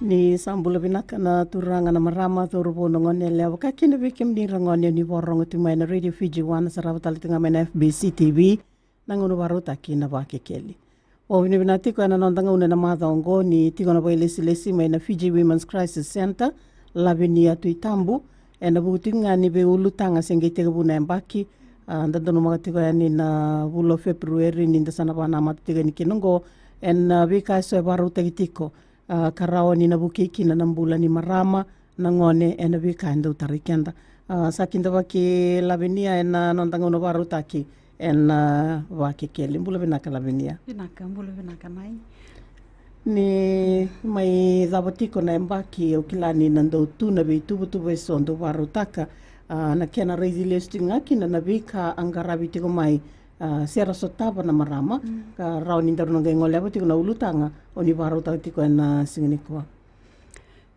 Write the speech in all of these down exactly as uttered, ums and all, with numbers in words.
Ni sa bula vinaka na turaga, na marama, cauravou, na gone yalewa, vaka kina vei kemuni ira gone ni vakarorogo tiko mai na Radio Fiji One, sarava tale tiko ga mai na F B C T V, na gauna vakarautaki na Vakekeli. Vakavinavinaka tiko ena noda gauna ena macawa oqo ni tiko na vakailesilesi mai na Fiji Women's Crisis Centre, Lavinia Tuitabu, ena vuku tiko ga ni veiulutaga se qai tekivu na yabaki. A, da donumaka tiko yani na vula o Feperueri ni da sa na vakanamata tiko yani kina oqo, ena veika eso e vakarautaki tiko, a, ka rawa ni na vukei kina na bula ni marama, na gone, ena veika e dau tarai keda. A, sa kidavaki Lavinia ena noda gauna vakarautaki ena Vakekeli. Bula vinaka Lavinia. Vinaka, bula vinaka Nai. Ni mai cava tiko na yabaki, au kila ni na dau tu na veituvatuva eso dau vakarautaka, a, na kena raici lesu tiko ga kina na veika a qaravi tiko mai, a, se ra sotava na marama, ka rawa ni daru na qai goleva tiko na ulutaga o ni vakarautaka tiko ena siga nikua.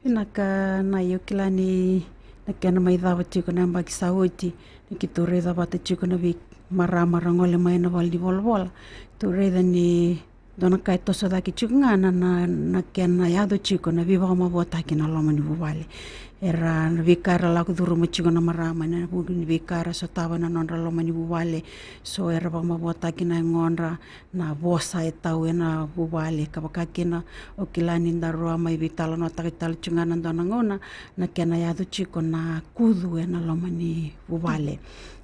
Vinaka Nai, au kila ni na kena mai cava tiko na yabaki sa oti, ni keitou raica vata tiko na veimarama ra gole mai na valenivolavola. Tou raica ni dua na ka e toso cake tiko ga na, na, na kena yaco tiko na veivakamavoataki na loma ni vuvale. Era, na veika era lako curuma tiko na marama ena vuku ni veika era sotava na nodra loma ni vuvale. So era vakamavoataki na yagodra, na vosa e tau ena vuvale, ka vaka kina, au kila ni daru a mai veitalanoataki tale tiko ga na dua na gauna na kena yaco tiko na kucu ena loma ni vuvale.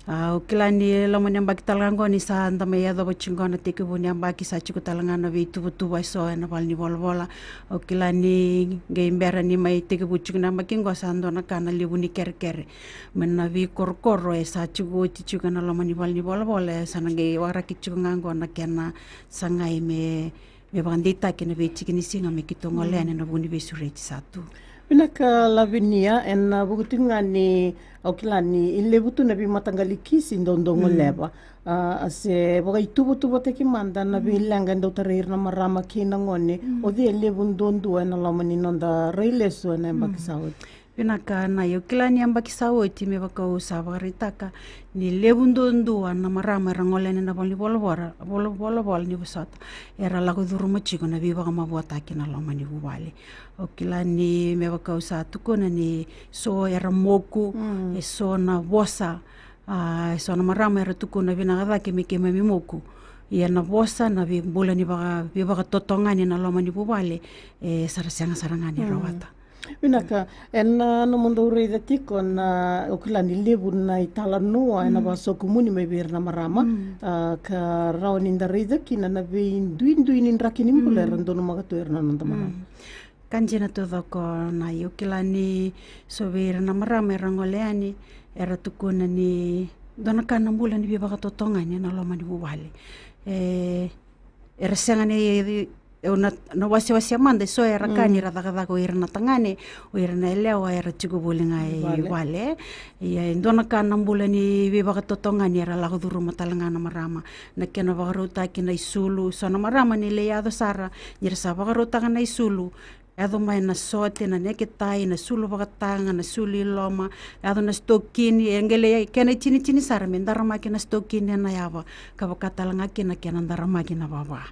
A, au kila ni loma ni yabaki tale ga oqo ni sa da mai yacova tiko na tekivu ni yabaki, sa tiko tale ga na veituvatuva eso ena valenivolavola. Au kila ni qai bera ni mai tekivu tiko na yabaki oqo sa dua na ka na levu ni kerekere mai na veikorokoro e sa tiko oti tiko ena loma ni valenivolavola, e sa na qai waraki tiko ga oqo na kena sagai me, me vakadeitaki na veitiki ni siga me keitou gole yani ena vuku ni veisureti sa tu. Vinaka Lavinia, ena vuku tiko ga ni au kila ni levu tu na veimataqali kisi dau dau goleva, a, se vakaituvatuvataki mada na veileqa e dau tarai ira na marama kei na gone. O cei e levu duadua ena loma ni noda rai lesu ena yabaki sa oti? Vinaka Nai, au kila ni yabaki sa oti me vaka au sa vakaraitaka ni levu duadua na marama era gole yani na valenivolavola, vola, volavola ni vosota, era lako curuma tiko na veivakamavoataki na loma ni vuvale. Au kila ni me vaka au sa tukuna ni so era moku, e so na vosa, a, e so na marama era tukuna vinaka cake me keimami moku. Ia na vosa, na veibula ni vaka, veivakatotogani na loma ni vuvale, e sa ra sega sara ga ni rawata. Vinaka, ena nomudou raica tiko na, au kila ni levu na italanoa ena vakasokumuni mai vei ira na marama, a, ka rawa ni da raica kina na veiduidui ni draki ni bula era donumaka tu ira na noda marama. Ka dina taucoko Nai, au kila ni so vei ira na marama era gole yani, era tukuna ni dua na ka na bula ni veivakatotogani ena loma ni vuvale. E, era sega ni, e, na, na wasewase mada e so era kaya ni ra cakacaka o ira na tagane, o ira na yalewa era tiko voli ga i vale. Ia e dua na ka na bula ni veivakatotogani era lako curuma tale ga na marama. Na kena vakarautaki na isulu, so na marama ni lai yaco sara ni ra sa vakarautaka na isulu, yaco mai na sote, na neketai, na sulu vakataga, na sulu i loma, yaco na sitokini, e qai lai kena itinitini sara me daramaki na sitokini ena yava, ka vaka tale ga kina kena daramaki na vava.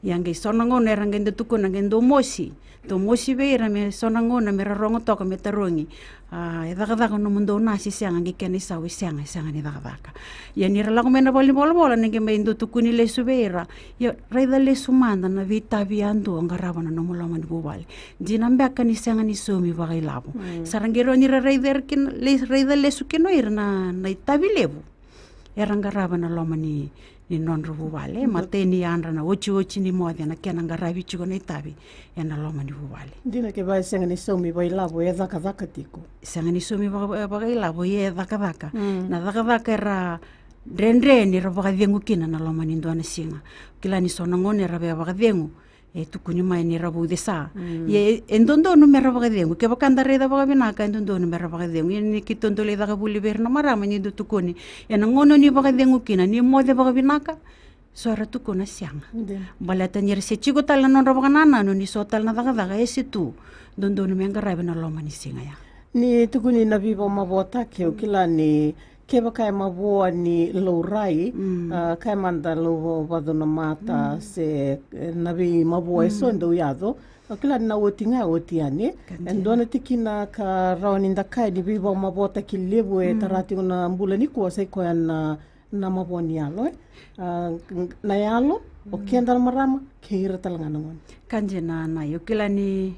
Ia qai so na gauna era qai dau tukuna qai dau mosi, dau mosi vei ira me so na gauna me ra rogo toka me tarogi, a, e cakacaka nomudou na se sega, qai kena isau e sega, e sega ni cakacaka. Ia ni ra lako mai na valenivolavola na qai mai dau tukuni lesu vei ira. Ia raica lesu mada na veitavi yadua o qarava na nomu loma ni vuvale. Dina beka ni sega ni saumi vakailavo. Sa ra qai rawa ni ra raica, raica lesu kina o ira na, na itavi levu era qarava na loma ni, ni nodra vuvale. Matai ni yadra na otioti ni moce na kena qaravi tiko na itavi ena loma ni vuvale. Dina kevaka e sega ni saumi vakailavo, e cakacaka tiko. Sega ni saumi vaka, vakailavo, ia e cakacaka. Na cakacaka era dredre ni ra vakacegu kina na loma ni dua na siga. Kila ni so na gauna era via vakacegu, e tukuni mai ni ra vaucesa. Ia e, e dodonu me ra vakacegu. Kevaka da raica vakavinaka, e dodonu me ra vakacegu. Ia ni keitou dau lai caka vuli vei ira na marama ni dau tukuni, ena gauna ni vakacegu kina, ni moce vakavinaka, so era tukuna sega. Baleta ni ra se tiko tale na nodra vakanananu ni so tale na cakacaka e se tu dodonu me qaravi na loma ni siga ya. Ni tukuni na veivakamavoataki, au kila ni kevaka e mavoa ni laurai, a, kaya mada lau vacuna mata se, e, na veimavoa e so e dau yaco, O kila ni na oti ga, oti yani. E dua na tikina ka rawa ni da kaya ni veivakamavoataki levu e tara tiko na bula nikua, sa i koya na, na mavoa ni yalo, e. A, na yalo, o keda na marama, kei ira tale ga na gone. Ka dina, na, o kila ni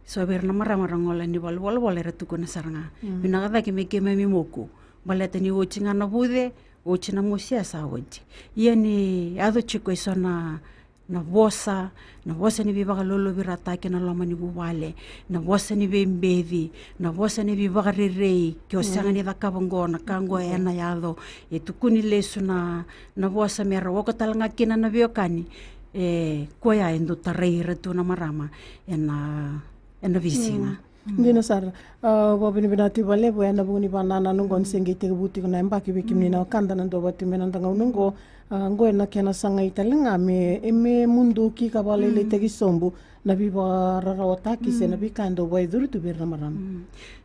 so vei ira na marama ra gole ni valenivolavola era tukuna sara ga. Vinaka cake me keimami moku. Baleta ni oti ga na vuce, oti na mosi, a sa oti. Ia ni yaco tiko e so na, na vosa, na vosa ni veivakaloulouvirataki ena loma ni vuvale, na vosa ni veibeci, na vosa ni veivakarerei, ke o sega ni cakava oqo, na ka oqo ena yaco. E tukuni lesu na, na vosa me ra oka tale ga kina na veiwekani. E, koya e dau tarai ira tu na marama ena, ena veisiga. Dina sara. A, vakavinavinaka tiko vakalevu ena vuku ni vakanananu oqo ni se qai tekivu tiko na yabaki vei kemuni na wekada na duavata tiko mai na noda gauna oqo. A, oqo ena kena sagai tale ga me, e me muduki ka vakalailaitaki sobu na veivakararawataki se na veika e dau vakayacori tu vei ira na marama.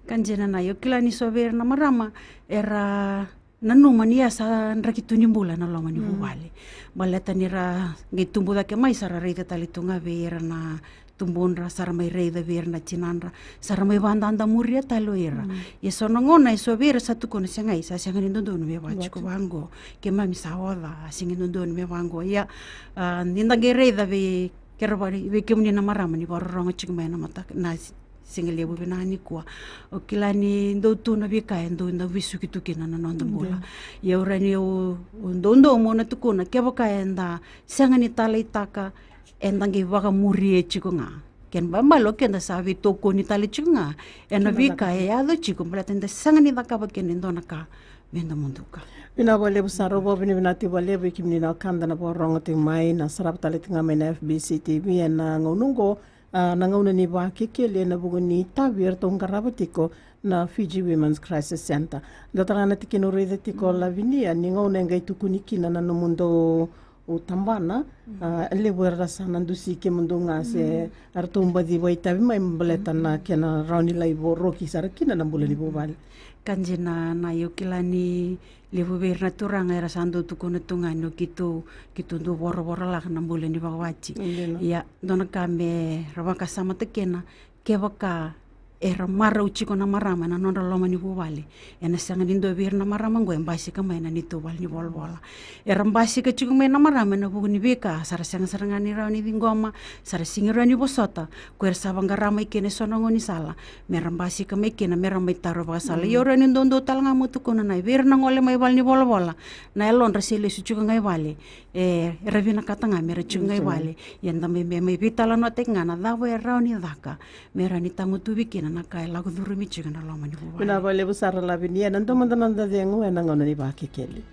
Ka dina, na, o kila ni so vei ira na marama era nanuma ni a sa draki tu ni bula ena loma ni vuvale. Baleta ni ra qai tubu cake mai, sa ra raica tale tu ga vei ira na tubudra, sa ra mai raica vei ira na tinadra, sa ra mai vakadadamuria tale o ira. Ia so na gauna e so vei ira sa tukuna, segai, sa sega ni dodonu me vaka tiko vaqo. Keimami sa oca, a sega ni dodonu me vaqo. Ia, a, ni da qai raica vei, kera vei, vei kemuni na marama ni vakarorogo tiko mai na mataka, na sigalevu vinaka nikua. O kila ni dau tu na veika e dau, dau vesuki tu kina na noda bula. Ia au rawa ni au, au doudou meu na tukuna, kevaka eda sega ni taleitaka, eda qai vakamuria tiko ga. Kena ibalebale o keda sa veitokoni tale tiko ga ena veika e yaco tiko, baleta eda sega ni cakava kina e dua na ka me da muduka. Vinaka vakalevu sara, au vakavinavinaka tiko vakalevu vei kemuni na wekada na vakarorogo tiko mai, na sarava tale tiko ga mai na F B C T V ena gauna oqo. A, na gauna ni Vakekeli ena vuku ni itavi eratou qarava tiko na Fiji Women's Crisis Centre. Dua tale ga na tikina au raica tiko, Lavinia, ni gauna e qai tukuni kina na nomudou tabana, a, levu era sa na dusi kemudou ga se eratou baci vakaitavi mai baleta na kena rawa ni lai voroki sara kina na bula ni vuvale. Ka dina, na, o kila ni levu vei ira na turaga era sa dau tukuna tu ga ni o keitou, keitou dau voravora laka na bula ni vakawati. Ia, dua na ka me ra vakasamataka kina, kevaka era marau tiko na marama ena nodra loma ni vuvale, ena sega ni dua vei ira na marama oqo e basika mai na neitou valenivolavola. Era basika tiko mai na marama ena vuku ni veika sa ra sega sara ga ni rawa ni ciqoma, sa ra sega ni rawa ni vosota, ko era sa vaqara mai kina e so na gaunisala me ra basika mai kina, me ra mai taro vakasala. Ia au rawa ni doudou tale ga meu tukuna, na, vei ira na gole mai valenivolavola, na yalodra se lesu tiko ga i vale, e, era vinakata ga me ra tiko ga i vale. Ia da mai, me mai veitalanoataki ga na cava e rawa ni caka me rawa ni tagutuvi kina na ka e lako curumi tiko ena loma ni vuvale. Vinaka vakalevu sara, Lavinia. Ena dua mada na noda cegu ena gauna ni Vakekeli.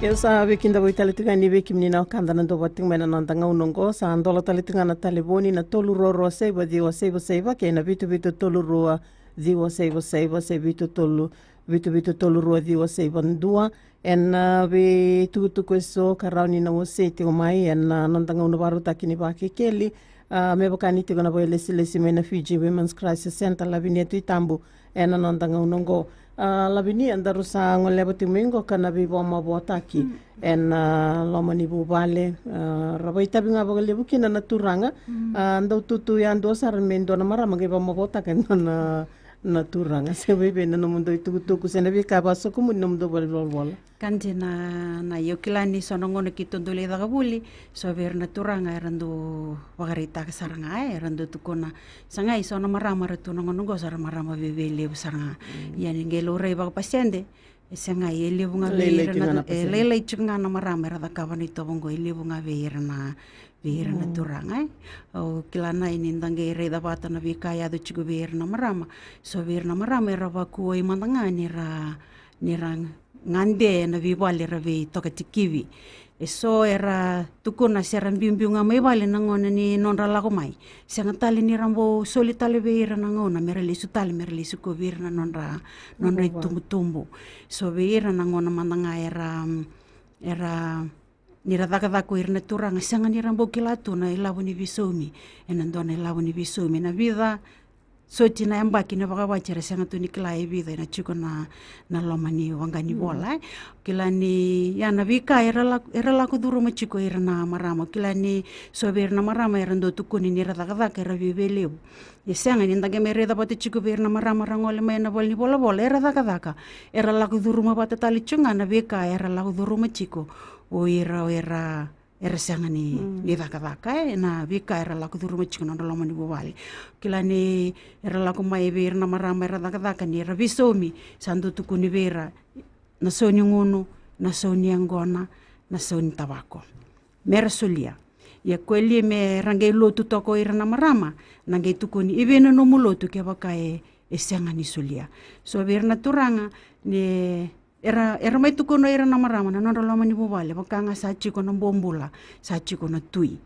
Ia, sa veikidavaki tale tiko ga ni vei kemuni na wekada na duavata tiko mai na noda gauna oqo, sa dola tale tiko ga na talevoni, na tolu rua rua saiva ciwa saiva saiva kei na vitu vitu tolu rua ciwa saiva saiva, se vitu tolu, vitu vitu tolu rua ciwa saiva dua. Ena, a, veitukutuku eso ka rawa ni na wasei tiko mai ena, a, noda gauna vakarautaki ni Vakekeli, a, me vaka ni tiko na vakailesilesi mai na Fiji Women's Crisis Centre, Lavinia Tuitabu, ena noda gauna oqo. A, Lavinia, daru sa goleva tiko mai oqo ka na veivakamavoataki ena, a, loma ni vuvale, a, ra vakaitavi ga vakalevu kina na turaga. A, dau tutu yadua sara me dua na marama qai vakamavoataka e dua na, na turaga. Se vei, vei na nomudou itukutuku se na veika e vakasokomuni na nomudou valenivolavola. Ka dina, na, o kila ni so na gauna keitou dau lai caka vuli, so vei ira na turaga era dau vakaraitaka sara ga, e, era dau tukuna, segai, so na marama era tu na gauna oqo sa ra marama veiveilei sara ga. Ia ni qai laurai vakapasede, e segai, e levu ga vei ira na, e lailai tiko ga na marama era cakava na itovo oqo, e levu ga vei ira na, vei ira na turaga, e. Au kila, na, ni da qai raica vata na veika e yaco tiko vei ira na marama, so vei ira na marama era vakuwai mada ga ni ra, ni ra gade ena veivale era veitokatikivi. Eso era tukuna se ra biubiu ga mai vale na gauna ni nodra lako mai. Sega tale ni ra bau soli tale vei ira na gauna me ra lesu tale, me ra lesu ko vei ira na nodra, nodra itubutubu. So vei ira na gauna mada ga era, era ni ra cakacaka ko ira na turaga, sega ni ra bau kila tu na ilavo ni veisaumi. Ena dua na ilavo ni veisaumi, na vica soti na yabaki na vakawati era sega tu ni kila e vica ena tiko na, na loma ni waqa ni vola, e. Kila ni, ia na veika era lako, era lako curuma tiko ira na marama. Kila ni so vei ira na marama era dau tukuni ni ra cakacaka, era viavialevu. E sega ni da qai mai raica vata tiko vei ira na marama ra gole mai ena valenivolavola, era cakacaka. Era lako curuma vata tale tiko ga na veika era lako curuma tiko o ira, o ira era sega ni, ni cakacaka, e, na veika era lako curuma tiko na nodra loma ni vuvale. Kila ni era lako mai vei ira na marama era cakacaka ni ra veisaumi, sa dau tukuni vei ira na sau ni gunu, na sau ni yaqona, na sau ni tavako. Mera solia. Ia ko e li me ra qai lotu toka o ira na marama, na qai tukuni, i vei na nomu lotu kevaka e, e sega ni solia. So vei ira na turaga, ni era, era mai tukuna o ira na marama na nodra loma ni vuvale, vaka ga sa tiko na bobula, sa tiko na tui.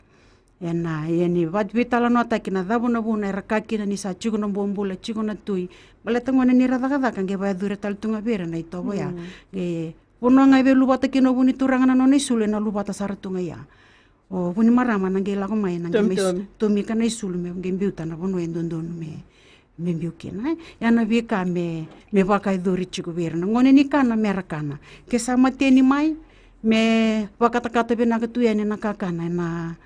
Ena, ia ni veitalanoataki na cava na vuna era kaya kina ni sa tiko na bobula, tiko na tui. Baleta gona ni ra cakacaka, qai vakayacori tale tu ga vei ira na itovo ya. Qai vanua ga e via luvata kina o vu ni turaga na nona isulu, ena luvata sara tu ga ya. O vu ni marama na qai lako mai, na qai mai tomi, tomika na isulu me qai biuta na vanua e dodonu me, me biu kina, e. Ia na veika me, me vakayacori tiko vei ira. Na gone ni kana, mera kana. Ke sa mateni mai, me vakatakata vinaka tu yani na kakana ena,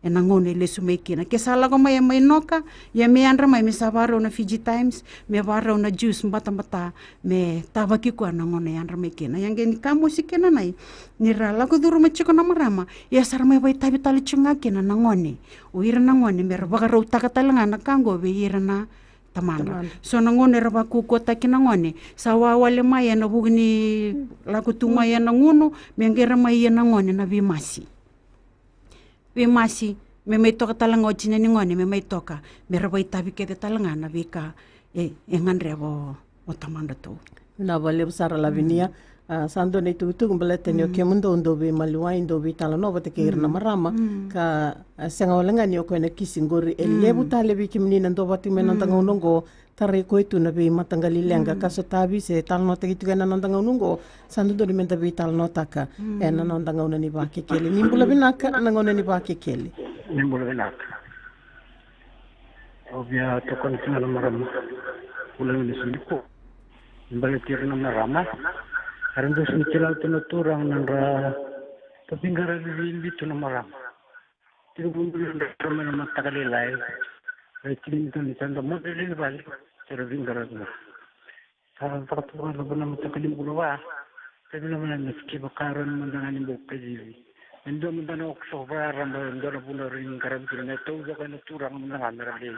ena gauna e lesu mai kina. Ke sa lako mai e mai noka, ia me yadra mai me sa varau na Fiji Times, me varau na juice batabata, me tavaki koya na gauna e yadra mai kina. Ia qai ni ka mosi kina nai, ni ra lako curuma tiko na marama, ia sa ra mai vaitavi tale tiko ga kina na gone. O ira na gone, mera vakarautaka tale ga na ka oqo vei ira na tamadra. So na gauna era vakaukauwataki na gone, sa wawale mai ena vuku ni lako tu mai ena gunu, me qai ra mai ia na gone na veimasi. Veimasi, me mai toka tale ga o tina ni gone, me mai toka, mera vaitavi kece tale ga na veika e, e gadreva o, o tamadratou. Vinaka vakalevu sara Lavinia. A, sa dua na itukutuku baleta ni o kemudou dou veimaliwai, dou veitalanoa vata kei ira na marama, ka, a, sega wale ga ni o koya na kisi qori, e levu tale vei kemuni na dua vata mai na noda gauna oqo, tarai koya tu na veimataqali leqa ka sotavi se talanoataki tiko ena noda gauna oqo, sa dodonu meda veitalanoataka ena noda gauna ni Vakekeli. Ni bula vinaka na gauna ni Vakekeli. Ni bula vinaka. Au via tokona tiko ga na marama. Vula ni soli ko. Baleti ira na marama. Era dau sega ni kila tu na turaga na nodra veiqaravi bibi tu na marama. Tiko vei ira na marama ena mataka lailai. Era tiko ni tani sa dau mada lailai vale. Era veiqaravi. Sa vakatoka na vuna mataka ni bula va. Sa vuna vuna na siki vakaroa ni mada ga ni bau kacivi. E dua mada na oka so vakararaba, e dua na vuna rai ni qaravi kina, na taucoko ena turaga mada ga me ra lai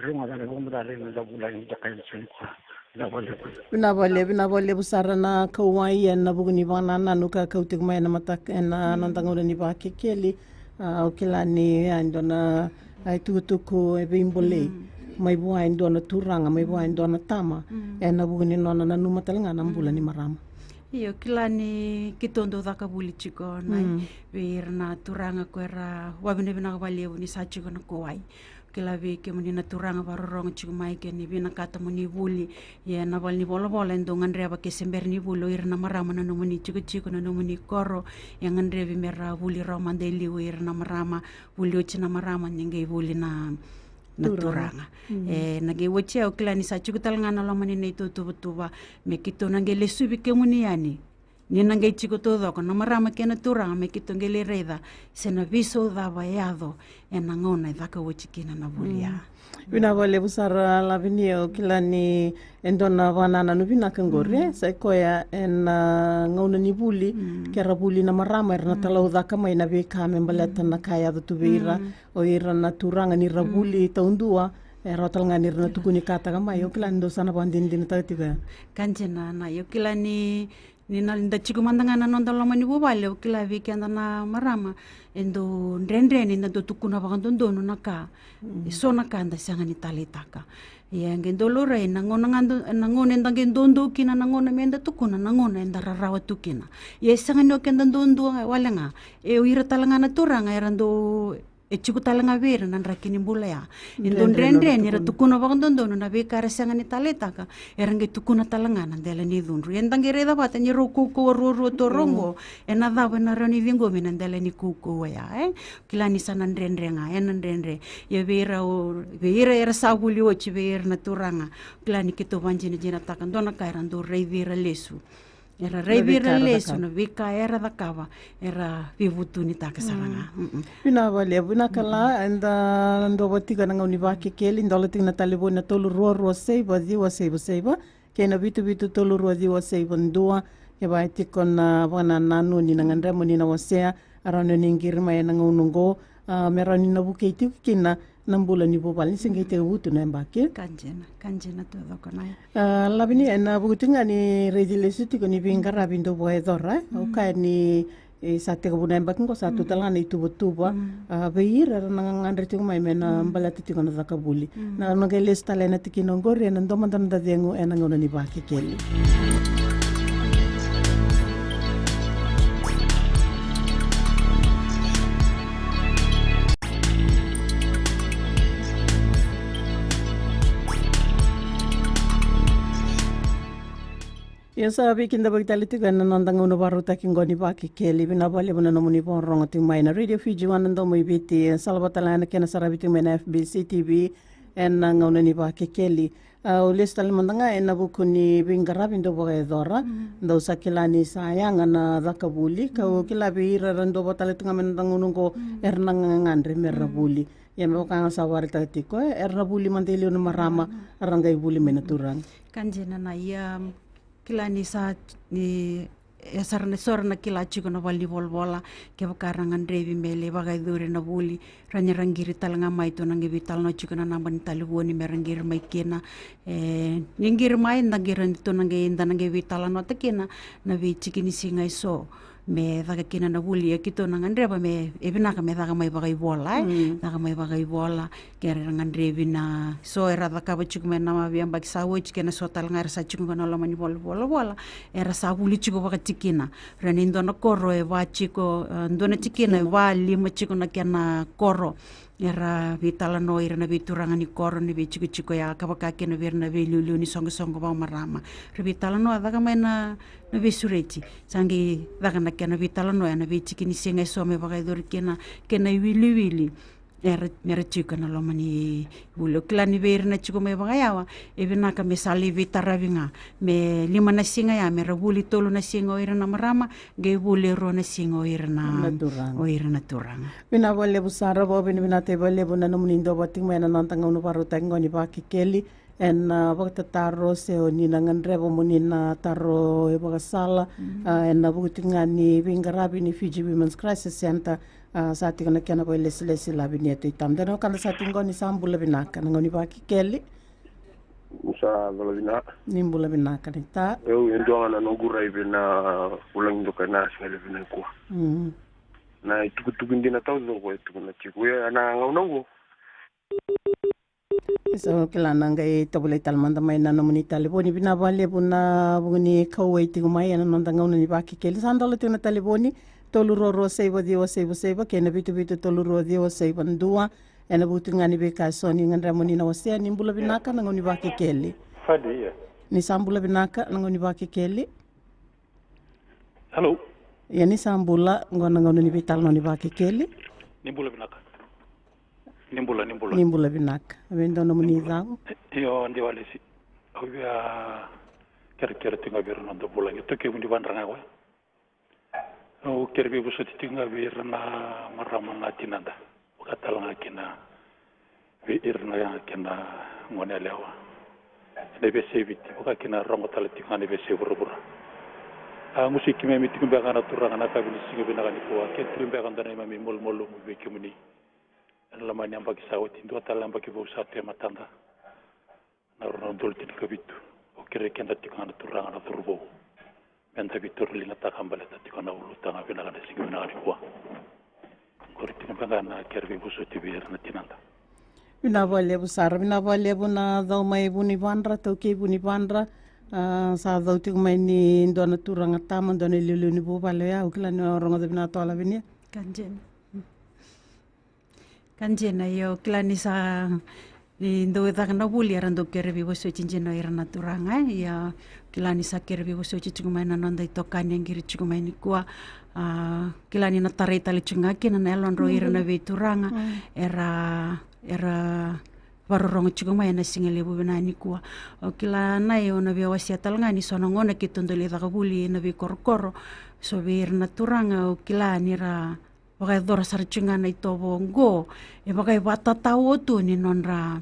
rogo ga na vakamacala ni da vulagi ni da kai ni soni koa. Vinaka vakalevu. Vinaka vakalevu, vinaka vakalevu sara na kauwai ena vuku ni vakanananu ka kau tiko mai ena mataka, ena noda gauna ni Vakekeli. A, au kila ni, a, e dua na, a, itukutuku e veibolei mai vua e dua na turaga, mai vua e dua na tama, ena vuku ni nona nanuma tale ga na bula ni marama. Io, kila ni keitou dau caka vuli tiko, nai, vei ira na turaga ko era vavinavinaka vakalevu ni sa tiko na kauwai. Kila vei kemuni na turaga vakarorogo tiko mai ke ni vinakata mo ni vuli. Ia na valenivolavola e dau gadreva ke se bera ni vuli o ira na marama na nomuni tikotiko, na nomuni koro. E gadrevi me ra vuli rawa mada e liu o ira na marama, vuli oti na marama ni qai vuli na, na turaga. E, na qai oti au kila ni sa tiko tale ga na loma ni neitou tuvatuva me keitou na qai lesuvi kemuni yani. Ni na qai tiko taucoko na marama kei na turaga me keitou qai lai raica se na veisau cava e yaco ena gauna e caka oti kina na vuli ya. Vinaka vakalevu sara Lavinia, au kila ni e dua na vakanananu vinaka qori, e, sa i koya ena, a, gauna ni vuli, ke ra vuli na marama era na talaucaka mai na veika me baleta na ka e yaco tu vei ira, o ira na turaga ni ra vuli taudua, e rawa tale ga ni ra na tukuni kataka mai, au kila ni dou sa na vakadinadinataka tiko ya. Ka dina, na, au kila ni Ni na da tiko mada ga na noda loma ni vuvale, au kila vei keda na marama e dau dredre ni da dau tukuna vakadodonu na ka. E so na ka da sega ni taleitaka. Ia e qai dau laurai na gauna ga da, na gauna eda qai doudou kina na gauna me da tukuna, na gauna eda rarawa tu kina. Ia e sega ni o keda duadua wale ga, e o ira tale ga na turaga era dau E tiko tale ga vei ira na draki ni bula ya. E dau dredre ni ra tukuna vakadodonu na veika era sega ni taleitaka, era qai tukuna tale ga na dela ni cudru. Eda qai raica vata ni rau kaukauwa ruarua tu rau oqo, e na cava e na rawa ni ciqomi na dela ni kaukauwa ya, e? Kila ni sa na dredre ga, e na dredre. Ia vei ira, vei ira era sa vuli oti vei ira na turaga, kila ni keitou vakadinadinataka dua na ka era dau raici ira lesu. Era raici ira lesu na veika era cakava, era veivutunitaka sara ga. Vinaka vakalevu, vinaka Kala. Eda dau vakatika na gauna ni Vakekeli, dola tiko na talevoni na tolu rua rua saiva ciwa saiva saiva kei na vitu vitu tolu rua ciwa saiva dua. Kevaka e tiko na vakanananu ni na gadreva mo ni na wasea, a rawa ni o ni qiri mai e na gauna oqo, a, me rawa ni na vukei tiko kina na bula ni vuvale ni se qai tekivu tu na yabaki. Ka dina, ka dina tu e coko na ya. A, Lavenia, e na vuku tiko ga ni raici lesu tiko ni veiqaravi dau vakayacora, e? Au kaya ni, e, sa tekivu na yabaki oqo, sa tu tale ga na ituvatuva. A, vei ira era na gagadre tiko mai me na baleta tiko na caka vuli. Na, na qai lesu tale e na tikina oqori e na dua mada na noda cegu e na gauna ni Vakekeli. Ia sa veikidavaki tale tiko e na noda gauna vakarautaki oqo ni Vakekeli. Vinaka vakalevu na nomuni vakarorogo tiko mai na Radio Fiji One, na domo i Viti. E salavata tale ga na kena saravi tiko mai na F B C T V e na gauna ni Vakekeli. A, au lesu tale mada ga e na vuku ni veiqaravi dau vakayacora. Dau sa kila ni sa yaga na caka vuli, kau kila vei ira era dau vata tale tu ga mai na noda gauna oqo, era na gagadre me ra vuli. Ia me vaka ga sa vakaraitaka tiko, e, era na vuli mada e liu na marama, era qai vuli mai na turaga. Ka dina na ia, kila ni sa, ni, e sara na, so era na kila tiko na valenivolavola, kevaka era gadrevi me lai vakayacori na vuli, ra ni ra qiri tale ga mai, tou na qai veitalanoa tiko na naba ni talevoni me ra qiri mai kina. E, ni qiri mai, da qiri ni tou na qai, da na qai veitalanoataka kina na veitiki ni siga e so me caka kina na vuli. Ia keitou na gadreva me, e vinaka me caka mai vakaivola, e? Caka mai vakaivola, ke ra gadrevi na, so era cakava tiko mai na veiyabaki sa oti, kei na so tale ga era sa tiko ga na loma ni valenivolavola, era sa vuli tiko vakatikina. Ra ni dua na koro e va tiko, e, dua na tikina e va lima tiko na kena koro. Era veitalanoa ira na veituraga ni koro, na veitikotiko ya, ka vaka kina vei ira na veiliuliu ni soqosoqo vakamarama. Ra veitalanoa, caka mai na, na veisureti. Sa qai caka na kena veitalanoa e na veitiki ni siga e so me vakayacori kina na kena iwiliwili. Era, me ra tiko na loma ni vuli. Au kila ni vei ira na tiko mai vakayawa, e vinaka me sa lai veitaravi ga. Me lima na siga ya, me ra vuli tolu na siga o ira na marama, qai vuli e rua na siga o ira na, o ira na turaga. Vinaka vakalevu sara, vakavinavinakataki vakalevu na nomuni dau vata tiko mai e na noda gauna vakarautaki oqo ni Vakekeli. E na, a, vakatataro se o ni na gadreva mo ni na taro e vakasala, a, e na vuku tiko ga ni veiqaravi ni Fiji Women's Crisis Centre, a, sa tiko na kena vakailesilesi Lavenia Tuitama. Dua na wekada sa tiko oqo, ni sa bula vinaka, na gauna ni Vakekeli. Sa bula vinaka. Ni bula vinaka ni ta. Au, e dua ga na noqu raici na vulagi doka na siga levu nikua. Na itukutuku dina taucoko e tukuna tiko e na gauna oqo. Isa, au kila na qai tovolei tale mada mai na nomuni talevoni. Vinaka vakalevu na vuku ni kauwai tiko mai e na noda gauna ni Vakekeli. Sa dola tiko na talevoni, tolu rua rua saiva ciwa saiva saiva kei na vitu vitu tolu rua ciwa saiva dua. E na vuku tiko ga ni veika e so ni gadreva mo ni na wasea. Ni bula vinaka, na gauna ni Vakekeli. Fadi, ia. Ni sa bula vinaka, na gauna ni Vakekeli. Hello. Ia, ni sa bula, oqo na gauna ni veitalanoa ni Vakekeli. Ni bula vinaka. Ni bula, ni bula. Ni bula vinaka. A vei dua nomuni cau? Io, Diwalesi. Au via kerekere tiko ga vei ira na noda vulagi. Toki Vunivadraga koya. Au kere veivosoti tiko ga vei ira na marama, na tinada. Vaka tale ga kina vei ira na kena gone yalewa. Ena veiyasai Viti, vaka kina rogo tale tiko ga na veiyasai vuravura. A, gusui keimami tiko beka na turaga na yakavi ni siga vinaka nikua, ke tiko beka dua na neimami malumalumu vei kemuni. Ena loma ni yabaki sa oti, dua tale na yabaki vou sa tu e matada. Na rua na udolu tinikavitu. Au kerei keda tiko ga na turaga na cauravou, meda veitauriligataka baleta tiko na ulutaga vinaka ni siga vinaka nikua. Qori tiko beka na kere veivosoti vei ira na tinada. Vinaka vakalevu sara, vinaka vakalevu na cau mai Vunivadra, taukei Vunivadra. A, sa cau tiko mai ni dua na turaga tama, dua na iliuliu ni vuvale oya, au kila ni o rogoca vinaka toka Lavenia. Ka dina. Ka dina, io, kila ni sa, ni dau caka na vuli era dau kere veivosoti dina o ira na turaga, e? Ia, kila ni sa kere veivosoti tiko mai na noda itokani e qiri tiko mai nikua. A, kila ni na tarai tale tiko ga kina na yalodra o ira na veituraga era, era vakarorogo tiko mai ena siga levu vinaka nikua. O kila, na, io, na via wasea tale ga ni so na gauna keitou dau lai caka vuli ena veikorokoro, so vei ira na turaga, o kila ni ra vakayacora sara tiko ga na itovo oqo, e vaka e vakatatao tu ni nodra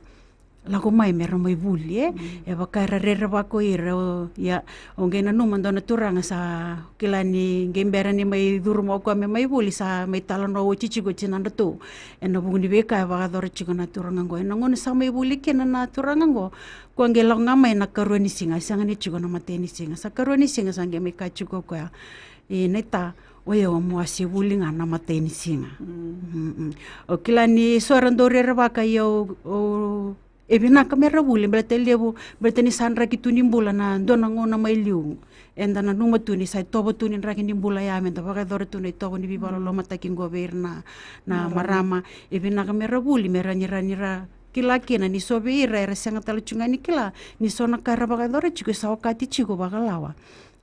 lako mai me ra mai vuli, e? E vaka era rerevaka o ira, o, ia, o qai nanuma dua na turaga sa kila ni qai bera ni mai curuma o koya me mai vuli, sa mai talanoa oti tiko o tinadratou ena vuku ni veika e vakayacora tiko na turaga oqo. Ena gauna sa mai vuli kina na turaga oqo, koya qai lako ga mai na karua ni siga, sega ni tiko na matai ni siga. Sa karua ni siga sa qai mai kaya tiko o koya, e, naita, o yau mo a se vuli ga na matai ni siga. Mm. Mm-mm. O kila ni so era dau rerevaka, ia, o, o, e vinaka me ra vuli, baleta e levu, baleta ni sa draki tu ni bula na dua na gauna mai liu. Eda nanuma tu ni sa itovo tu ni draki ni bula ya, me da vakayacora tu na itovo ni veivakalolomataki qo vei ira na, na marama. E vinaka me ra vuli, me ra ni ra ni ra kila kina ni so vei ira era sega tale tu ga ni kila ni so na ka era vakayacora tiko e sa okati tiko vakalawa.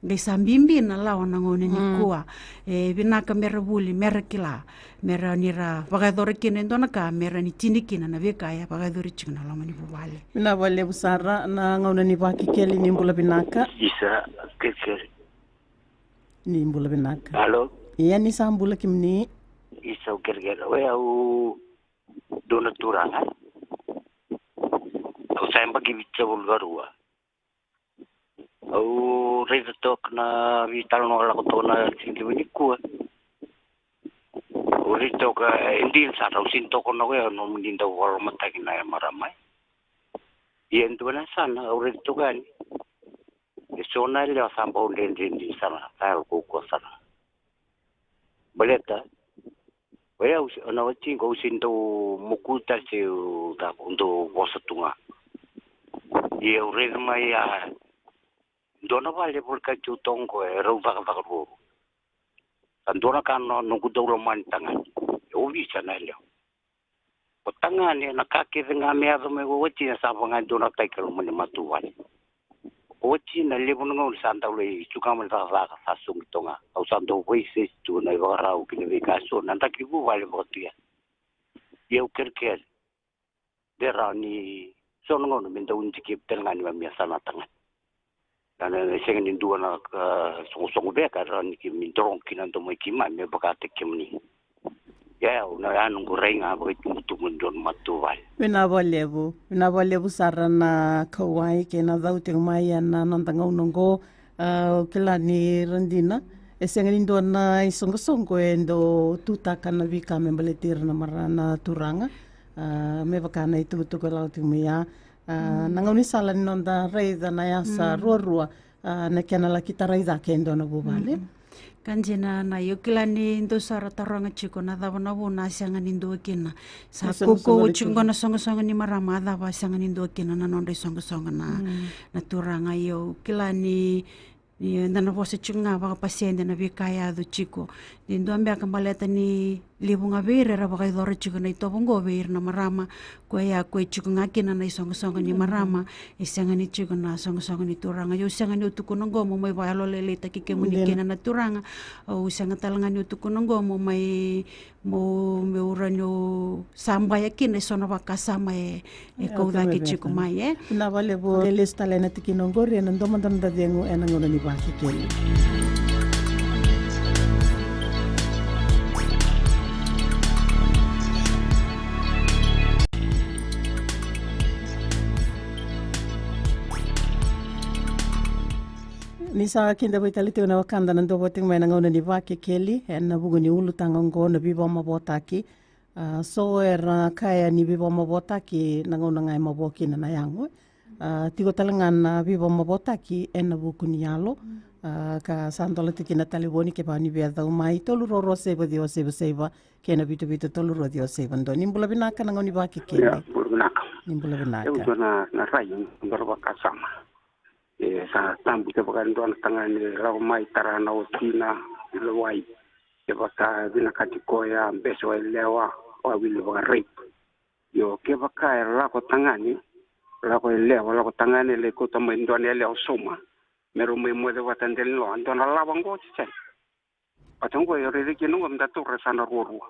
Qai sa bibi na lawa na gauna nikua. E vinaka me ra vuli, me ra kila, me ra ni ra vakayacora kina e dua na ka, me ra ni tini kina na veika e vakayacori tiko na loma ni vuvale. Vinaka vakalevu sara na gauna ni Vakekeli. Ni bula vinaka. Isa, kerekere. Ni bula vinaka. Alo. Ia, ni sa bula kemuni. Isa, au kerekere. O yau dua na turaga. Au sa yabaki vitusagavulu ka rua. Au raica toka na veitalanoa lako toka na siga levu nikua. Au raica toka, e dina sara, au sini tokona koya nomuni dau vakalolomataki na marama. Ia e dua na yasana au raica toka yani, e so na yalewa sa bau dredre dina sara, sa yalo kaukauwa sara. Baleta o yau, na wati qo au sini dau moku tale se au dau vosa tu ga. Ia au raica mai, a, dua na vale e volekati au toka qo e rau cakacaka ruarua. Sa dua na ka na noqu dau lomani tagane, e ovisa na yalewa. O tagane, na ka kece ga me yaco mai ko watina sa vaka ga e dua na tiki e loma ni matavuvale. Ko watina levu na gauna sa dau lai suka mai na cakacaka, sa soqi toka ga. Au sa dau vakaisesi tu na ivakarau kei na veika eso na draki ni vuvale vakatu ya. Ia au kerekere de rawa ni so na gauna me dau dikevi tale ga ni vamia sa na tagane. Na, na, na sega ni dua na ka sogosogo beka e rawa ni keimami dorogo kina, dau mai keimami me vakataki kemuni. Ia, ia, au na, ia, noqu rai ga vakaitubutubu e dua na matavuvale. Vinaka vakalevu, vinaka vakalevu sara na kauwai kei na cau tiko mai ena noda gauna oqo. A, au kila ni ra dina, e sega ni dua na isoqosoqo e dau tutaka na veika me baleti ira na mara na turaga. A, me vaka na itukutuku e lako tiko mai ya. A, na gaunisala ni noda raica na yasa ruarua, a, na kena laki tarai cake e dua na vuvale. Ka dina, na, io, kila ni dou sa ra taroga tiko na cava na vuna a sega ni dua kina. Sa kaukauwa tiko qo na soqosoqo ni marama, a cava a sega ni dua kina na nodra isoqosoqo na, na turaga. Io, kila ni, ni da na vosa tiko ga vakapasede na veika e yaco tiko. Ni dua beka baleta ni levu ga vei ira era vakayacora tiko na itovo oqo vei ira na marama. Koya, koya e tiko ga kina na isoqosoqo ni marama. E sega ni tiko na soqosoqo ni turaga. Au sega niu tukuna oqo mo mai vakayalolailaitaki kemuni kina na turaga. Au sega tale ga niu tukuna oqo mo mai, mo, meu rawa niu sabaya kina eso na vakasama e, e kau cake tiko mai, e. Vinaka vakalevu. E lesu tale ena tikina oqori ena domo dona da cegu ena gauna ni Vakekeli. Ni sa kidavaki tale tiko na wekada na dau vata tiko mai na gauna ni Vakekeli ena vuku ni ulutaga oqo na veivakamavoataki. A, so era kaya ni veivakamavoataki na gauna ga e mavoa kina na yago. A, tiko tale ga na veivakamavoataki ena vuku ni yalo. A, ka sa dola tiko kina talevoni ke vaka ni via cau mai, tolu rua rua saiva ciwa saiva saiva, kei na vitu vitu tolu rua ciwa saiva dua. Ni bula vinaka na gauna ni Vakekeli. Ia, bula vinaka. Ni bula vinaka. Au dua na, na rai, dua na vakasama. E sa tabu kevaka e dua na tagane lako mai tara na watina i lawai, kevaka vinakati koya bese o yalewa, o a wili vaka rape. Io, kevaka e lako tagane, lako yalewa, lako tagane, lai kauta mai dua na yalewa sauma me rau mai moce vata dela ni loa, dua na lawa qo se sega? Vata qo e raici kina qo me da taura sa na ruarua.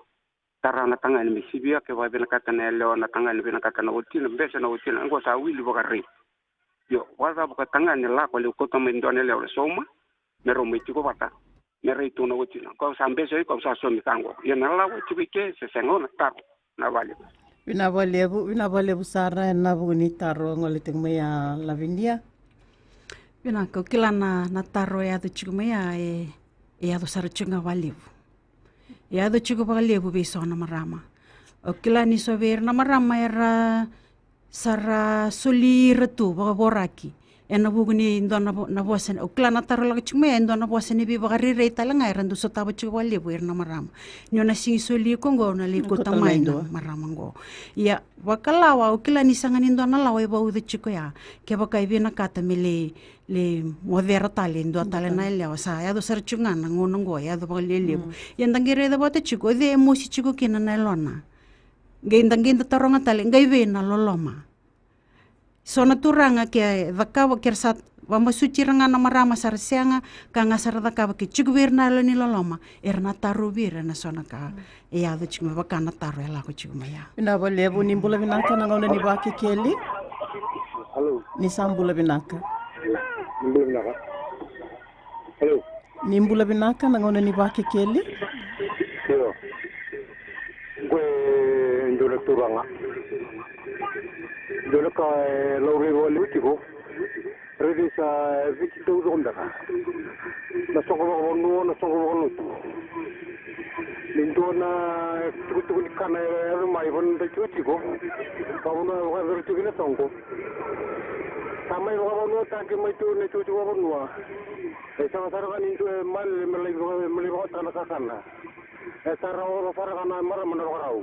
Tara na tagane me sivia, ke vakavinakata na yalewa na tagane, vinakata na watina, bese na watina, qo sa wili vakarei. Io, vakacava ka tagane lako lai kauta mai dua na yalewa sauma me rau mai tiko vata, me rai tu na watina, kau sa bese, kau sa somi ka qo. Io, na lawa e tiko i ke se sega? Au na taro. Na vale. Vinaka vakalevu, vinaka vakalevu sara ena vuku ni taro gole tiko mai ya, Lavinia. Vinaka, au kila na, na taro e yaco tiko mai ya, e, e yaco sara tiko ga vakalevu. E yaco tiko vakalevu vei so na marama. Au kila ni so vei ira na marama era sa ra soli ira tu vakavoraki ena vuku ni dua na vo-, na vosa ni, au kila na taro lako tiko mai ya e dua na vosa ni veivakarerei tale ga era dau sotava tiko vakalevu ira na marama. Ni o na sigi soli iko qo, o na lai kauta mai na marama qo. Ia, vakalawa, au kila ni sega ni dua na lawa e vauca tiko ya. Kevaka e vinakata me lai, lai mocera tale e dua tale na yalewa, sa yaco sara tiko ga na gauna qo, e yaco vakalelevu. Ia da qai raica vata tiko, o cei e mosi tiko kina na yalona? Qai da, qai da taroga tale, qai vei na loloma? So na turaga ke cakava, ke ra sa vakamasuti ira ga na marama sa ra sega, ka ga sa ra cakava, ke tiko vei ira na yalo ni loloma, era na tarovi ira ena so na ka e yaco tiko mai, vaka na taro e lako tiko mai ya. Vinaka vakalevu, ni bula vinaka na gauna ni Vakekeli. Halo. Ni sa bula vinaka. Ni bula vinaka. Halo. Ni bula vinaka na gauna ni Vakekeli. Io. Qo e dua na turaga. Dua na ka e laurai vakalevu tiko. Rairai sa, e, Viti taucoko beka. Na soqo vakavanua, na soqo vakalotu. Ni dua na itukutuku ni kana e yaco mai, vanua da tiko tiko. Vakavanua vakayacora tiko kina soqo. Sa mai vakavanuataki mai tu na itukutuku vakavanua. E sega sara ga ni dua e male me lai vaka, me lai vakataka na kakana. E sa rawa sara ga na marama na vakarau.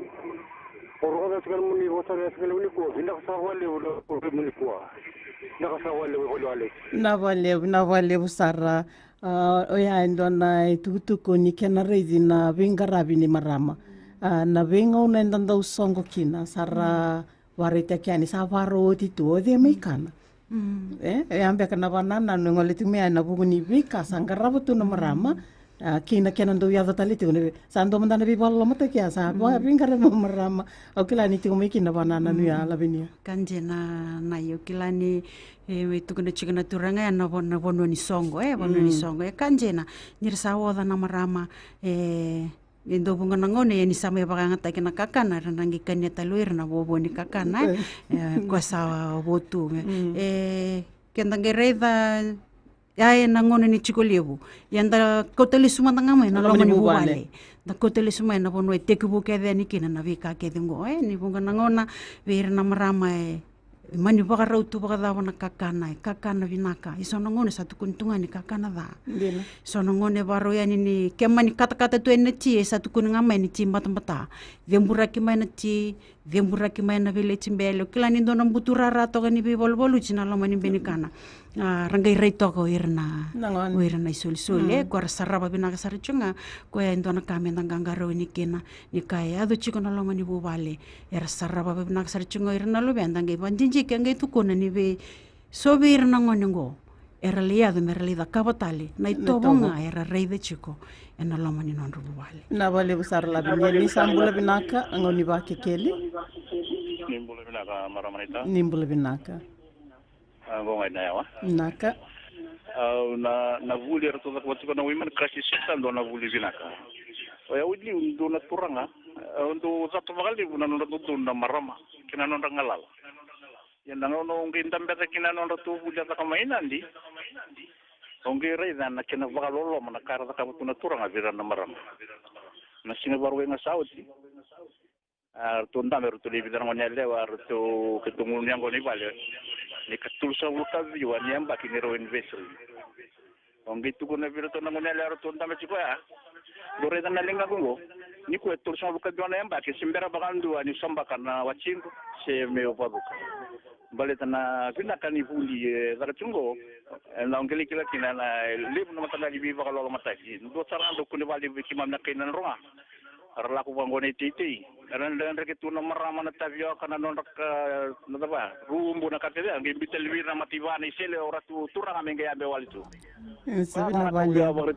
O rogoca tiko na nomuni vosa ena siga levu nikua. Vinaka sara vakalevu na nomuni vosa nikua. Vinaka sara vakalevu, vakalevu. Vinaka vakalevu, vinaka vakalevu sara. A, oya e dua na itukutuku ni kena raici na veiqaravi ni marama. A, na veigauna eda dau soqo kina, sa ra vakaraitaki yani, sa vakarau oti tu, o cei mai kana? Mm. E, e a beka na vakanananu e gole tiko mai ya ena vuku ni veika sa qarava tu na marama, a, kei na kena dau yaco tale tiko na vei-, sa dua mada na veivakalolomataki ya sa, mm, veiqaravi na marama. Au kila ni tiko mai kina na vakanananu ya, mm, Lavinia. Ka dina, na, au kila ni, e, mai tukuna tiko na turaga ya na vo-, na vanua ni soqo, e, vanua ni, mm, soqo. E ka dina, ni ra sa oca na marama, e, e dau vuqa na gauna, ia ni sa mai vakayagataki na kakana, era na qai kania tale o ira na vovo ni kakana, e, e, koya sa vo tu, e. Mm. E, keda qai raica, ia ena gauna ni tiko levu, ia da kauta lesu mada ga mai na loma ni vuvale. Da kauta lesu mai na vanua e tekivu kece yani kina na veika kece qo, e, ni vuqa na gauna, vei ira na marama, e, mani vakarau tu vakacava na kakana, e kakana vinaka. E so na gauna sa tukuni tu ga ni kakana ca. Dina. So na gauna e vakarau yani ni ke mani katakata tu yani na ti, e sa tukuni ga mai ni ti batabata. Ceburaki mai na ti, ceburaki mai na veleti bele. Au kila ni dua na buturara toka ni veivaluvaluti na loma ni benikana. A, ra qai rai toka o ira na, na gone, o ira na isolisoli, mm, e, ko ra sarava vinaka sara tiko ga, koya e dua na ka me da qaqarauni kina, ni ka e yaco tiko na loma ni vuvale. Era sarava vinaka sara tiko ga o ira na luveda, qai vakadidike, qai tukuna ni vei so vei ira na gone qo, era lai yaco me ra lai cakava tale na itovo ga era raica tiko ena loma ni nodra vuvale. Vinaka vakalevu sara Lavinia, ni sa bula vinaka, a gauna ni Vakekeli. Ni bula vinaka, marama naita. Ni bula vinaka. A, qo ga ina yawa. Vinaka. Au na, na vuli eratou cakava tiko na Women Crisis Centre, dua na vuli vinaka. O yau i liu, dua na turaga, au dau cata vakalevu na nodra dodonu na marama kei na nodra galala. Ia na gauna au qai dabeca kina na nodratou vuli a caka mai Nadi, au qai raica na kena vakaloloma na ka era cakava tu na turaga vei ira na marama. Na siga Vakarauwai ga sa oti, a, ratou dabe, ratou lai vica na gone yalewa, ratou, keitou gunu yaqona i vale. Ni ka tolusagavulu ka ciwa ni yabaki ni rau anniversary. Au qai tukuna vei iratou na gone yalewa ratou dabe tiko ya. Dou raica na ligaqu qo. Nikua e tolusagavulu ka ciwa na yabaki, se bera vakadua niu sabaka na watiqu se meu vacuka. Baleta na vinaka ni vuli e caka tiko qo. E, na au qai lai kila kina na levu na mataqali veivakalolomataki. Dua sara ga dau kune vakalevu vei keimami na kai Nadroga. Ra lako vaqo na iteitei. Era dredreke tu na marama na tavioka, na nodra ka, na cava, rubu, na ka kece, a qai biuta li vei ira na mataiva na isele, o ra tu turaga me qai yabe wale tu. Isa, vinaka vakalevu.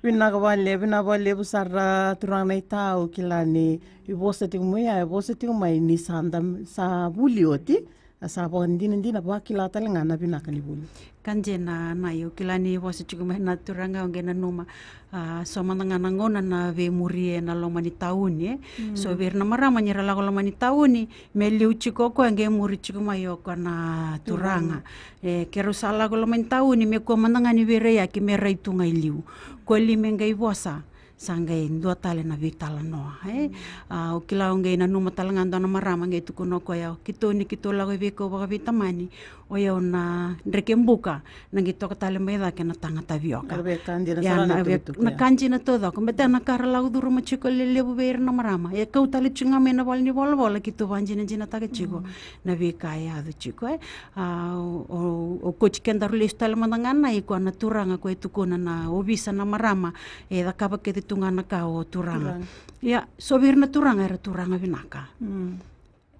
Vinaka vakalevu, vinaka vakalevu sara turaga na itau, kila ni vosa tiko mai ya, e vosa tiko mai ni sa da, sa vuli oti. A sa vakadinadina, vakila tale ga na vinaka ni vuli. Ka dina, na, io, kila ni vosa tiko mai na turaga, au qai nanuma, a, so mada ga na gauna na veimuri ena loma ni tauni, e. So vei ira na marama ni ra lako loma ni tauni, me liu tiko o koya, qai muri tiko mai o koya na turaga. E, ke rau sa lako loma ni tauni, me kua mada ga ni veiraiyaki me rai tu ga i liu. Ko li me qai vosa, sa qai dua tale na veitalanoa, e. A, au kila au qai nanuma tale ga dua na marama qai tukuna o koya, keitou ni keitou lako i veikau vakaveitamani, o yau na dreke buka, na qai toka tale mai cake na taga tavioka. Era via ka dina sara na itukutuku, na ka dina taucoko. Baleta na ka ra lako curuma tiko lelevu vei ira na marama, e kau tale tiko ga mai na vale ni volavola, keitou vakadinadinataka tiko na veika e yaco tiko, e. A, o, o, o koti kedaru lesu tale mada ga na i koya na turaga ko e tukuna na ovisa na marama, e cakava kece tu ga na ka o turaga. Ia, so vei ira na turaga era turaga vinaka.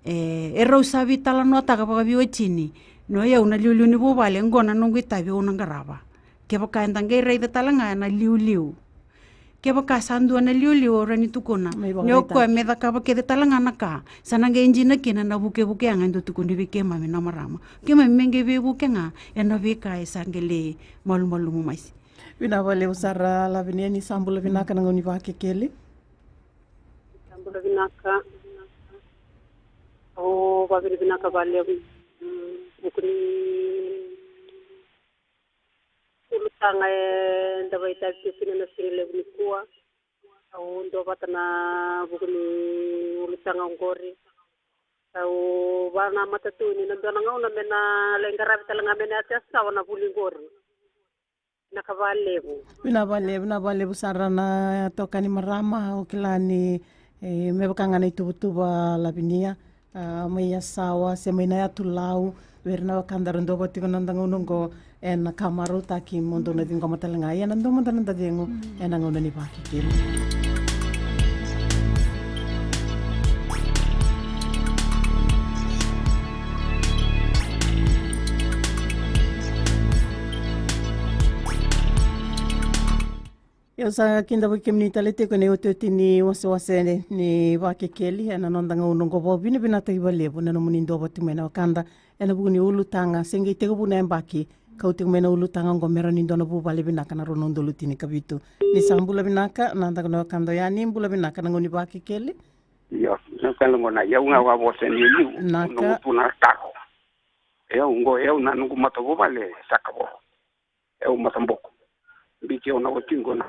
E, e rau sa veitalanoataka vakaveiwatini, ni o yau na liuliu ni vuvale, qo na noqu itavi au na qarava. Kevaka eda qai raica tale ga ena liuliu. Kevaka sa dua na liuliu au rawa ni tukuna, ni o koya me cakava kece tale ga na ka sa na qai dina kina na vukevuke yaga e dau tukuni vei keimami na marama. Keimami me qai veivuke ga ena veika e sa qai lai malumalumu mai. Vinaka vakalevu sara Lavinia, ni sa bula vinaka na gauna ni Vakekeli. Sa bula vinaka. Au vakavinavinaka vakalevu. Mm, vuku ni ulutaga eda vakaitavi tiko kina na siga levu nikua. Au duavata ena vuku ni ulutaga oqori. Au vakanamata tu ni na dua na gauna me na lai qaravi tale ga me na yasayasa na vuli qori. Vinaka vakalevu. Vinaka vakalevu, vinaka vakalevu sara na itokani marama, au kila ni, e, me vaka ga na ituvatuva Lavinia, a, mai Yasawa se mai na yatu Lau, vei ira na wekada era duavata tiko ena noda gauna oqo, ena ka marautaki mo dou na ciqoma tale ga. Ia na dua mada na noda cegu ena gauna ni Vakekeli. Ia au sa kidavaki kemuni tale tiko ena iotioti ni wasewase ni Vakekeli ena noda gauna oqo. Vakavinavinakataki vakalevu na nomuni duavata tiko mai na wekada ena vuku ni ulutaga, se qai tekivu na yabaki, kau tiko mai na ulutaga oqo me rawa ni dua na vuvale vinaka na rua na udolu tinikavitu. Ni sa bula vinaka na daku na wekada oya, ni bula vinaka na gauna ni Vakekeli. Io, na ka oqo na, o yau ga au a vosa ni liu, na noqu tu na taro. O yau oqo, o yau na noqu matavuvale sa kavoro. O yau Mataboko. Biu o yau na watiqu na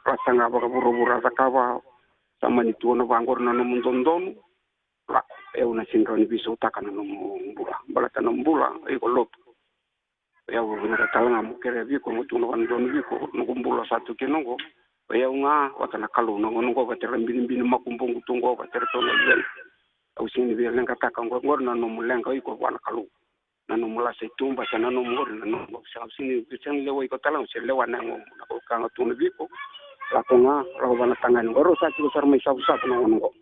rasa ga vakavuravura a cakava, sa mani tu o yau vaqori na nomu dodonu. Lako, o yau na sega ni veisautaka na nomu bula. Baleta na bula, iko lotu. O yau vinaka tale ga meu kerea vei iko, meu tukuna vakadodonu vei iko, noqu bula sa tu kina oqo. O yau ga vata na Kalou, na gauna oqo vata era binibini makubuqu tu oqo, vata era tauna luvena. Au sega ni via leqataka oqo, oqori na nomu leqa o iko vua na Kalou. Na nomu lasa i tuba se na nomu qori, na nomu qori, sega, au sega ni, sega ni lewa iko tale ga, au sega ni lewa na yagomu, na ka au tukuna vei iko. Lako ga, lako vua na tagane oqo, rau sa tiko sara mai Savusavu na gauna oqo.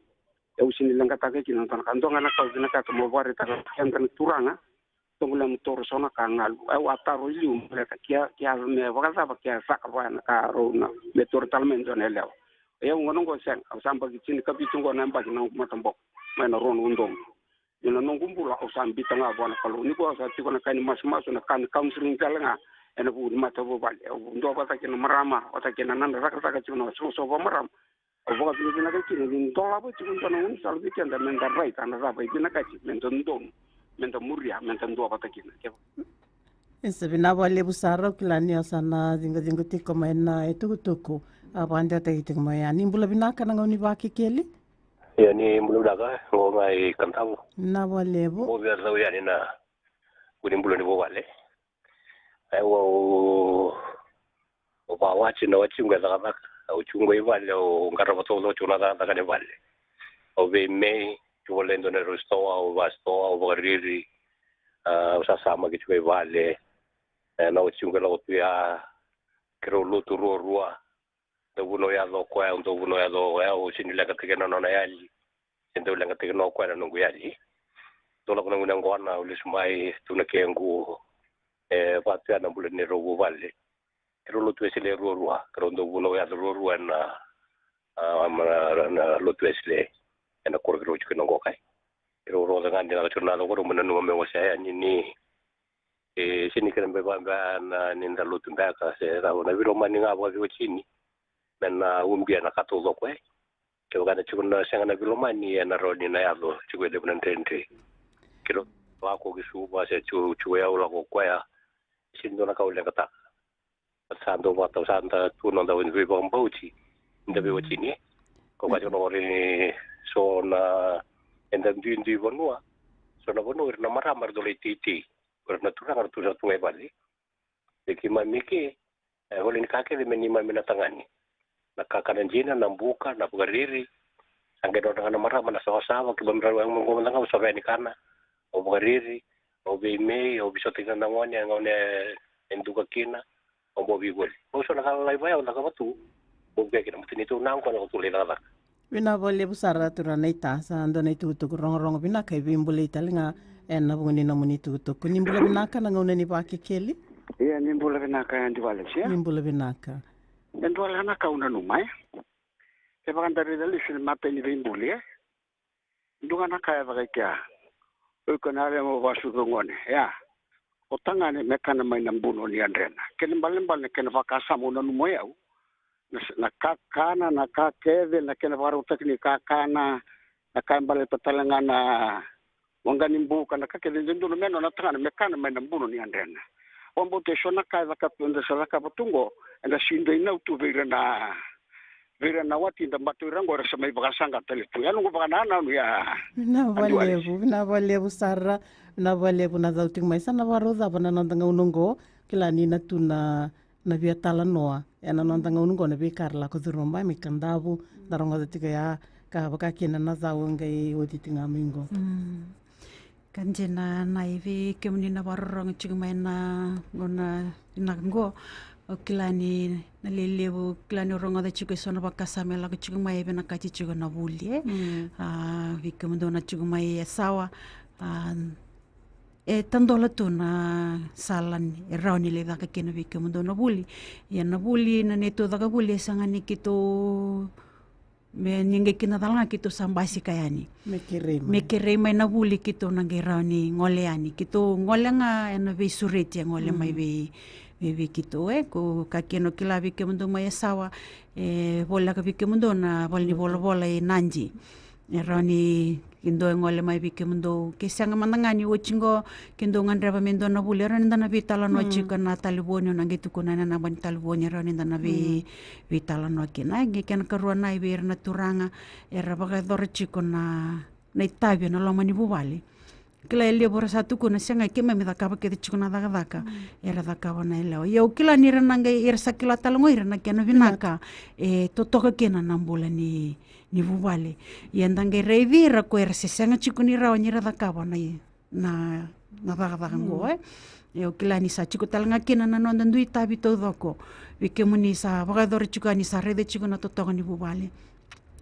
Au sega ni leqataka kina na dua na ka, dua ga na ka au vinakata mo vakaraitaka vei keda na turaga. Toqo lemu toro so na ka galu. Au a taro i liu, baleta ke a, ke a me vakacava ke a caka vaya na ka rau na me toro tale mai dua na yalewa. O yau gauna oqo sega, au sa yabaki tinikavitu oqo na yabaki na noqu mataboko. Mai na rua na udolu. Ia na noqu bula au sa biuta ga vua na Kalou. Nikua au sa tiko na ka ni masumasu, na ka ni counselling tale ga ena vuku ni matavuvale. Au duavata kina na marama, vata kina na nodra cakacaka tiko na soqosoqo vakamarama. Au vakavinavinaka kina ni dolava tiko e dua na gaunisala vei keda meda raica na cava e vinakati, meda donu, meda muria, meda duavata kina. Kevaka. Isa, vinaka vakalevu sara, au kila ni o sa na ciqociqo tiko mai na itukutuku a vakadewataki tiko mai ya. Ni bula vinaka na gauna ni Vakekeli. Ia ni bula vinaka, qo ga i Kadavu. Vinaka vakalevu. Mo via cau yani na vu ni bula ni vuvale. Au, au, au vakawati na watiqu e cakacaka. Au tiko qo i vale, au qarava taucoko tiko na cakacaka ni vale. Au veimei, tiko volai dua na rau sitoa, au vakasitoa, au vakariri. A, au sasamaki tiko i vale. E, na watiqu e lako tu ya, keirau lotu ruarua. Dau vunau yaco o koya, au dau vunau yaco o koya, au sega ni leqataka na nona yali. Se dau leqataki na o koya na noqu yali. Dou lako na gunu yaqona, au lesu mai, tu na kequ. E vaka tu ya na bula ni rau vuvale. Keirau lotu Wesele ruarua, keirau dau vunau yaco ruarua ena, a, ma, na, na lotu Wesele ena koro keirau tiko kina qo kai. Keirau rogoca ga ni na ka tiko na yaco qo, rau mai nanuma me wasea yani ni, e, sega ni kena bai vabea na ni da lotu beka se rawa na veilomani ga vakaveiwatini me na ubia na ka taucoko, e. Kevaka ena tiko na sega na veilomani, ena rawa ni na yaco tiko e levu na dredre. Keirau lako ki Suva se tiko, tiko e au lako koya. Sega ni dua na ka au leqataka. Sa dau vata, sa da tu na noda veivakabauti, da veiwatini. Ko vaka tiko na qori ni so na, eda duidui vanua. So na vanua ira na marama era dau lai teitei. Ira na turaga era tu sa tu ga i vale. Vei keimami ke, e, voli ni ka kece me neimami na tagane. Na kakana dina, na buka, na vakariri. Sa qai nodra ga na marama na savasava, keimami rau yaga mada ga, au savea ni kana, au vakariri, au veimei, au veisautaki na gone, e gauna e duka kina, au bau veivoli. Au so na ka lalai vaya, au cakava tu, bau vukea kina, mata ni tou na gona, au tu lai cakacaka. Vinaka vakalevu sara turaga na ita, sa dua na itukutuku rogorogo vinaka e veibulai tale ga ena vuku ni nomuni itukutuku. Ni bula vinaka na gauna ni Vakekeli. Ia, ni bula vinaka Yadi Wale, sia. Ni bula vinaka. E dua la na ka au nanuma, e. Kevaka da raica lesu na matai ni veibuli, e. Dua ga na ka e caka i kea. O iko na yalewa mo vakasucu gone, ia. O tagane me kana mai na buno ni yadrena. Kena ibalebale na kena vakasama au nanuma o yau. Na s-, na kakana, na ka kece, na kena vakarautaki ni kakana, na ka e baleta tale ga na waqa ni buka, na ka kece, e dodonu me nona tagane me kana mai na buno ni yadrena. Vakabauta e so na ka e caka tu, eda sa cakava tu qo, eda sega ni dau inau tu vei ira na, vei ira na wati, da bata o ira qo era sa mai vakasaqa tale tu. Ia noqu vakanananu ya. Vinaka vakalevu, vinaka vakalevu sara, vinaka vakalevu na cau tiko mai. Sa na vakarau cava na noda gauna qo, kila ni na tu na na via talanoa ena noda gauna qo, na veika era lako curuma mai, mai Kadavu, da rogoca tiko ya, ka vaka kina na cau e qai oti tiko ga mai qo. Mm. Ka dina na i vei kemuni na vakarorogo tiko mai na gauna vinaka qo. O kila ni na lelevu, kila ni o rogoca tiko e so na vakasama e lako tiko mai, e vinakati tiko na vuli, e. Mm. A, vei kemudou na tiko mai e Sawa, a, e tadola tu na sala ni, e rawa ni lai caka kina vei kemudou na vuli. Ia na vuli, na neitou caka vuli, e sega ni keitou, me ni qai kina cala ga keitou sa basika yani. Me kerei mai. Me kerei mai na vuli keitou na qai rawa ni gole yani. Keitou gole ga ena veisureti e gole mai vei, vei, vei keitou, e. Ko ka kina o kila vei kemudou mai e Sawa, e voleka vei kemudou na vale ni volavola i Nadi. E rawa ni keitou e gole mai vei kemudou. Ke sega mada ga ni oti qo, keitou gadreva me dua na vuli, e rawa ni da na veitalanoa tiko ena talevoni, o na qai tukuna na naba ni talevoni, e rawa ni da na vei, veitalanoa kina. E qai kena karua na i vei ira na turaga era vakayacora tiko na, na itavi ena loma ni vuvale. Kila e levu era sa tukuna, sega, keimami cakava kece tiko na cakacaka era cakava na yalewa. Ia au kila ni ra na qai, era sa kila tale ga o ira na kena vinaka e totoka kina na bula ni, ni vuvale. Ia da qai raici ira ko era se sega tiko ni rawa ni ra cakava na, na, na cakacaka qo, e. Ia au kila ni sa tiko tale ga kina na noda dui itavi taucoko. Vei kemuni sa vakayacora tiko, ni sa raica tiko na totoka ni vuvale.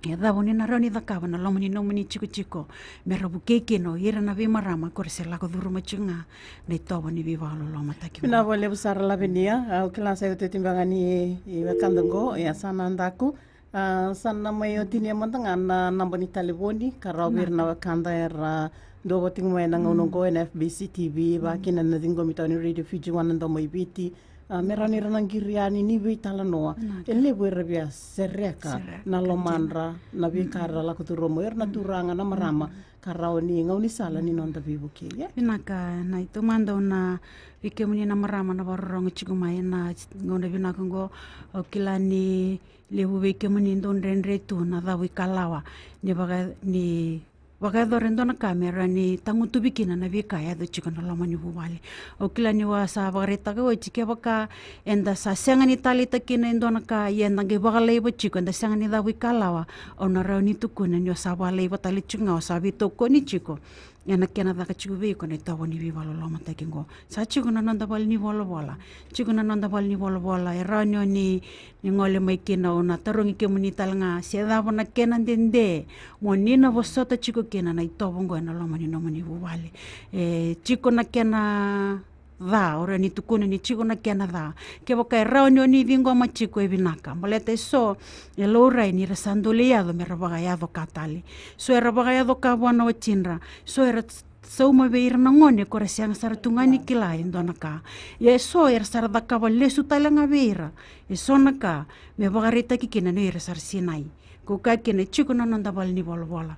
E cava oni na rawa ni cakava na loma ni nomuni tikotiko me ra vukei kina o ira na veimarama ko ra se lako curuma tiko ga na itovo ni veivakalolomataki. Vinaka vakalevu sara Lavinia. Au kila sa iotioti beka ni wekada qo, ia sa na daku. A, sa na mai otinia mada ga na naba ni talevoni ka rawa vei ira na wekada era duavata tiko mai ena gauna qo ena F B C T V, vaka kina na ciqomi tau ni Radio Fiji One na Domo i Viti. A, me rawa ni ra na qiri yani ni veitalanoa. Vinaka. E levu era via sereka na lomadra, na veika era lako curuma o ira na turaga, na marama, ka rawa ni gaunisala ni noda veivukei, e? Vinaka, na i taumada au na, vei kemuni na marama na vakarorogo tiko mai ena gauna vinaka oqo, au kila ni levu vei kemuni dau dredre tu na cavu i kalawa, ni vaka, ni vakayacora e dua na ka me rawa ni tagutuvi kina na veika e yaco tiko na loma ni vuvale. Au kila ni au sa vakaraitaka oti, kevaka eda sa sega ni taleitaka kina e dua na ka, ia eda qai vakalaiva tiko, eda sega ni cavu i kalawa, au na rawa ni tukuna ni au sa vakalaiva tale tiko ga, au sa veitokoni tiko Ena kena caka tiko vei iko na itovo ni veivakalolomataki oqo. Sa tiko na noda vale ni volavola. Tiko na noda vale ni volavola. E rawa ni o ni, ni gole mai kina, au na tarogi kemuni tale ga se cava na kena dede mo ni na vosota tiko kina na itovo oqo ena loma ni nomuni vuvale. E tiko na kena ca, o rawa ni tukuna ni tiko na kena ca. Kevaka e rawa ni o ni ciqoma tiko, e vinaka. Baleta eso e laurai ni ra sa dau lai yaco me ra vakayaco ka tale. So era vakayaco ka vua na watidra. So era s-, sauma vei ira na gone ko ra sega sara tu ga ni kila e dua na ka. Ia eso era sa ra cakava lesu tale ga vei ira eso na ka me vakaraitaki kina ni ira sa ra sinai. Ko kaya kina e tiko na noda vale ni volavola.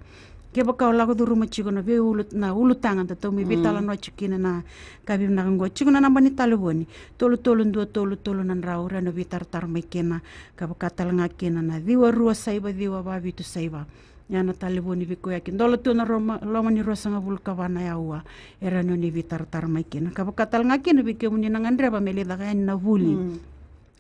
Kevaka o lako curuma tiko na veiulu, na ulutaga da tau mai veitalanoa tiko kina na ka vinaka oqo, tiko na naba ni talevoni: tolu tolu dua tolu tolu na drau. Rawa ni o veitaratara mai kina. Ka vaka tale ga kina na ciwa rua saiva ciwa va vitu saiva. Ia na talevoni vei koya ki dola tu na roma, loma ni ruasagavulu ka va na aua. E rawa ni o ni veitaratara mai kina. Ka vaka tale ga kina vei kemuni na gadreva me lai caka yani na vuli.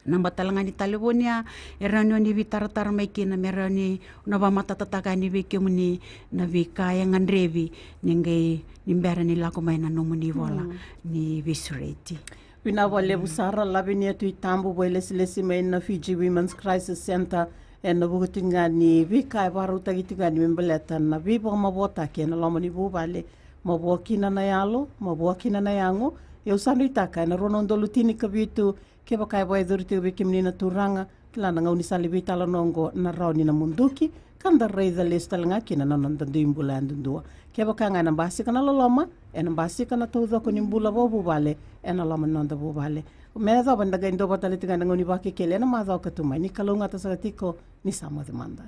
Naba tale ga ni talevoni ya e rawa ni o ni veitaratara mai kina, me rawa ni na vakamatatataka yani vei kemuni na veika e gadrevi ni qai, ni bera ni lako mai na nomuni vola ni veisureti. Vinaka vakalevu sara. Lavenia Tui Tabu, vakailesilesi mai na Fiji Women's Crisis Centre, ena vuku tiko ga ni veika e vakarautaki tiko yani me baleta na veivakamavoataki ena loma ni vuvale. Mavoa kina na yalo, mavoa kina na yago. Au sa nuitaka ena rua na udolu tinikavitu, kevaka e vakayacori tiko vei kemuni na turaga, kila na gaunisala ni veitalanoa oqo na rawa ni na muduki, ka da raica lesu tale ga kina na noda dui bula yadudua. Kevaka ga ena basika na loloma, ena basika na taucoko ni bula vakavuvale ena loma ni noda vuvale. Me yacova ni da qai duavata tale tiko ga ena gauna ni Vakekeli ena macawa ka tu mai. Ni kalougata saka tiko, ni sa moce mada.